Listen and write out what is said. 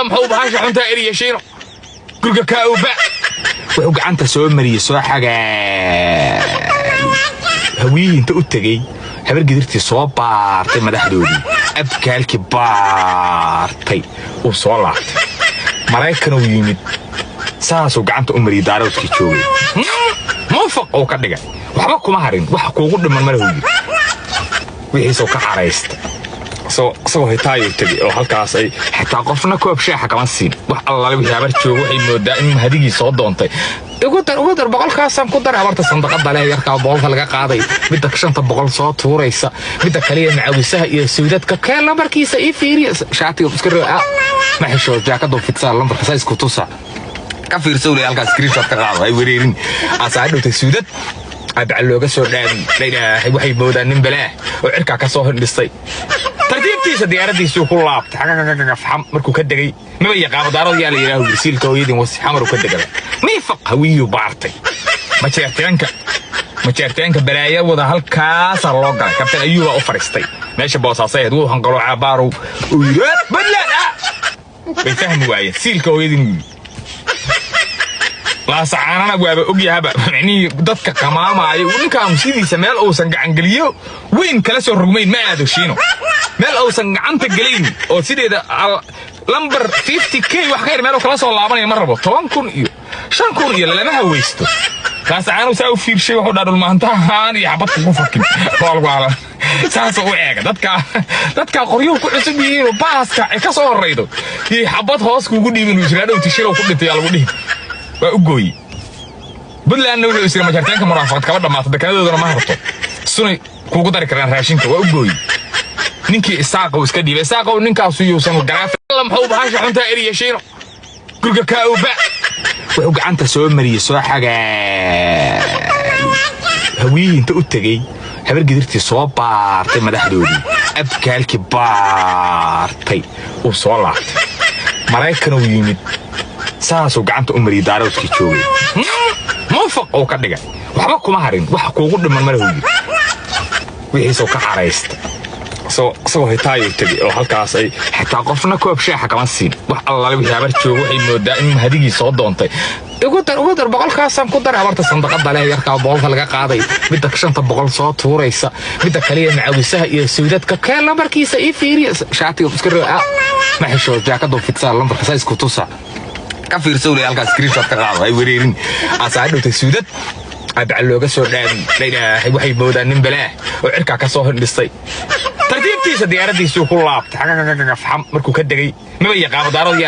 Alla, muxuu bahasha xuntaa eriya Shiino guriga kaauba. Wuxuu gacanta soo mariyey, soo xagaa Hawiyihii inta u tegey, Habar Gidirtii soo baartay, madaxdoodii abkaalkii baartay, uu soo laabtay. Maraykan uu yimid, saasuu gacanta u mariyey Daaroodkii joogay, muufaq uu ka dhigay. Waxba kuma harin, wax kuugu dhiman malahu yidhi. Wixiisuu ka xaraysta, isagoo hitaayuu tegey oo halkaas ay xitaa qofna koob shaaxa kama siin. Wax allaale wixii habar joogo waxay moodaa in hadigii soo doontay. Igu dar, ugu dar, 100-kaasaan ku dar. Habarta sandaqada leh yarkaa 100-ka laga qaaday, midda 5-ta boqol soo tuuraysa, midda kaliya macawisaha iyo suudadka kee lambarkiisa ii fiiriya, shaatiga iska roo ma xisho, jaakadu fidsaa, lambarka saa isku tusa, ka fiirso le, halkaas screenshot ka qaado, ay wareerin. Asaa dhowtay suudad abacal looga soo dhaamay. Waxay moodaan nin balaah oo cirkaa ka soo hindhistay. Tartiibtiisa diyaaradiisuu ku laabtay. Xagagagagafxam markuu ka degay, maba yaqaano Daarood yaa la yidhaahu. Siilka hooyadin wasi, Xamaru ka degaba, miifaq Hawiyuu baartay. Majeerteenka balaaya wada halkaasaa loo galay. Kabtan Ayuubaa u fariistay meesha Boosaasay ahayd. Wuu hanqalo caabbaarow uu yidhi, "Puntland ah." Way fahmi waayeen. Siilka hooyadin yidhi. Laasacaanana waaba ogyahaba, micnihii dadka qamaamaaya ninkaan sidiisa meel uusan gacangeliyo weyn kala soo rogmayn ma aado Shiino. Meel uusan gacanta gelayn oo sideeda lambar 50K wax ka yar meel kala soo laabanaya ma rabo. 10,000 iyo 5,000 iyo lalama hawaysto. Laasacaanu saa u fiirshay, wuxuu dhaa, "Dhulmaantahaan iyo xabadka ku fakin waalwaala." Saasoo u eega dadka qoryuhu ku cusub yihiin oo baaska ay ka soo horraydo iyo xabad hoos kuugu dhiibin uu jiraa. Dhowti shirow ku dhintay yaa lagu dhihi. Waa u gooyey. Puntlandna wuxuu isiri, "Majarteenka munaafaqad kaba dhammaato, dekanadoodana ma harto, sunay kuugu dari karaan raashinka." Waa u gooyey. Ninkii Isaaqow iska dhiibay, Isaaqow ninkaasu yuusan garaaf. Alla, muxuu bahasha xuntaa eriya Shiino guriga kaauba. Wuxuu gacanta soo mariyey, soo xagaa Hawiyihii inta u tegey, Habar Gidirtii soo baartay, madaxdoodii abkaalkii baartay, uu soo laabtay. Maraykan uu yimid, saasuu gacanta u mariyey Daaroodkii joogay, muufaq uu ka dhigay. Waxba kuma harin, wax kuugu dhiman malahu yidhi. Wixiisuu ka xaraysta, isagoo hitaayuu tegey oo halkaas ay xitaa qofna koob shaaxa kama siin. Wax allaale wixii habar joogo waxay moodaa in hadigii soo doontay. Igu dar, ugu dar, 100-kaasaan ku dar. Habarta sandaqada leh yarkaa 100-ka laga qaaday, midda 5-ta boqol soo tuuraysa, midda kaliya macawisaha iyo suudadka kee lambarkiisa ii fiiriya, shaatiga iska roo ma xisho, jaakadu fidsaa, lambarka saa isku tusa, ka fiirso le, halkaas screenshot ka qaado, ay wareerin. Asaa dhowtay suudad abacal looga soo dhaamay. Waxay moodaan nin balaah oo cirkaa ka soo hindhistay. Tartiibtiisa diyaaradiisuu ku laabtay. Xagagagagafxam markuu ka degay, maba yaqaano Daarood.